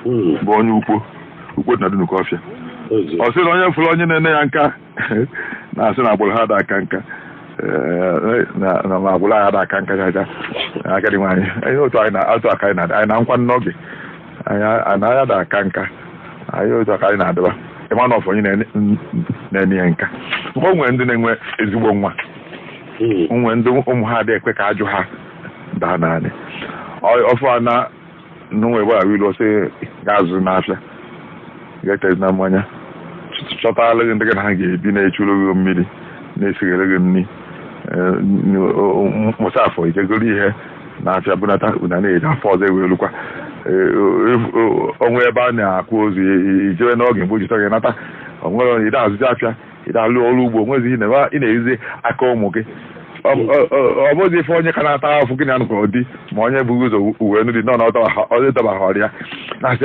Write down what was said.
Bụ onye Ukpo Ukpo dị na Dunukọfịa. Ozi. Ọ sị na onye fụrụ onye na-ene ya nka na-asị na agbụrụ ha dị aka nka. Ee, na na agbụrụ ha dị aka nka chacha. Agadi nwaanyị anyị, otu anyị na otu aka anyị na anyị na nkwa n'oge anyị anaghị ada aka nka anyị, otu aka anyị na-adịba. Ịma na ọfọ onye na-ene ya nka, mgbe o nwere ndị na-enwe ezigbo nwa. Onwe ndị ụmụ ha adịghị ekwe ka ajụ ha daa naanị ọfụ a na n'onwe gbara ilu sị ga-azụ n'afịa, ga-etezi na mmanya, chọtala gị ndị gị na ha ga-ebi, na-echuru gị mmiri, na-esighere gị nri, mụsa afọ ijegoro ihe n'afịa bunata una na-eji afọ ọzọ ewelukwa onwe ebe a na-akwụ ozu, ijebe n'oge mgbe ojita gị nata. Onwere ide azụzi afịa, ide alụ ọrụ ugbo, nwezi ihe ị na-erizi aka ụmụ gị. Ọ bụghị ife onye ka na-ata afụ gị na anụkọ di ma onye bụ ụzọ uwe nri nọ na ọ dọbaghị ọrịa na-asị.